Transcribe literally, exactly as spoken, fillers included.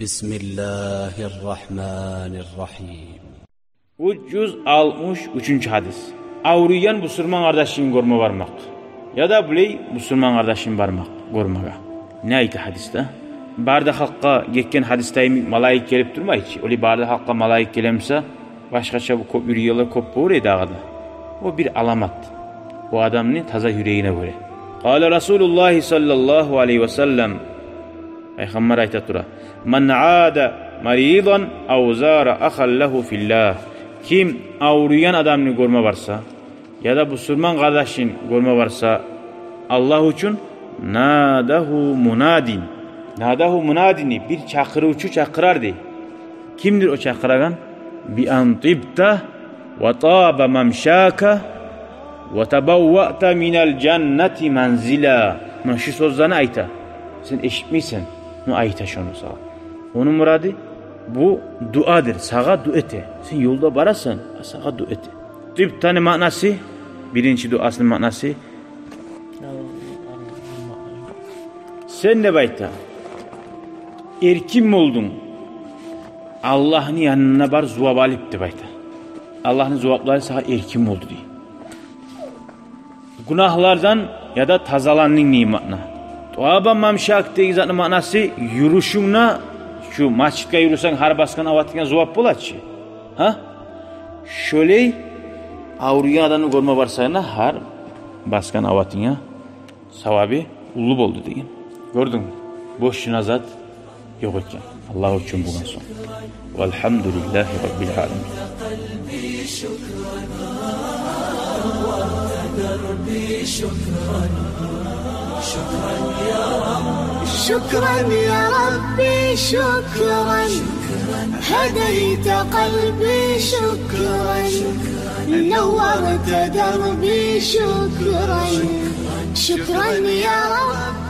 بسم الله الرحمن الرحيم. Уьч юз алтмыш уьчюнчю гьадис. Авруйгъан бусурман къардашын гёрме бармакъ. Яда булай бусурман къардашын бармакъ гёрмеге. Не айта гьадисде? Бары да халкъгъа гетген гьадисдейми малайик гелип турмай чы. Олай бары да халкъгъа малайик гелемиса, башгъача бу кёп юрюйгенлер кёп болур эди дагъы да. О бир аламат. О адамны таза юрегине гёре. قال رسول الله صلى الله عليه وسلم. Пайхаммар айта тура: من عاد مريضا أو زار أخا له في الله. Ким авруйгъан адамны гёрме барса, яда бусурман къардашын гёрме барса Аллагь учун, ناداه مناد. ناداه مناد, бир чакъырывчу чакъырар дей. Кимдир о чакъырагъан? بأن طبت وطاب ممشاك وتبوأت من الجنة منزلا. Муна шу сёзлени айта. Сен эшитмейсен, но айта шону сагъа. Ону мурады, бу дуадыр, сагъа дуа эте. Сен ёлда барасан, а сагъа дуа эте. Тибтаны маънасы, биринчи дуасыны маънасы, сен, деп айта, эркин болдунг. Аллагьны янына бар, зувап алып, деп айта. Аллагьны зуваплары сагъа эркин болду дей. Гюнагьлардан яда тазаландынг деген маъна. Таба мамшак деген затны маънасы юрюшюнг де, шу межитге юрюсенг, гьар басгъан аватынга зувап бола чы. Гьа? Шолай авруйгъан адамны гёрме барсанг да, гьар басгъан аватынга савабы уллу болду деген. Гёрдюнгмю? Бошуна зат ёкъ экен, Аллагь учун болгъан сонг. والحمد لله رب العالمين. شكرا يا ربي، شكرا. هديت قلبي، شكرا. نورت دربي، شكرا. شكرا يا رب.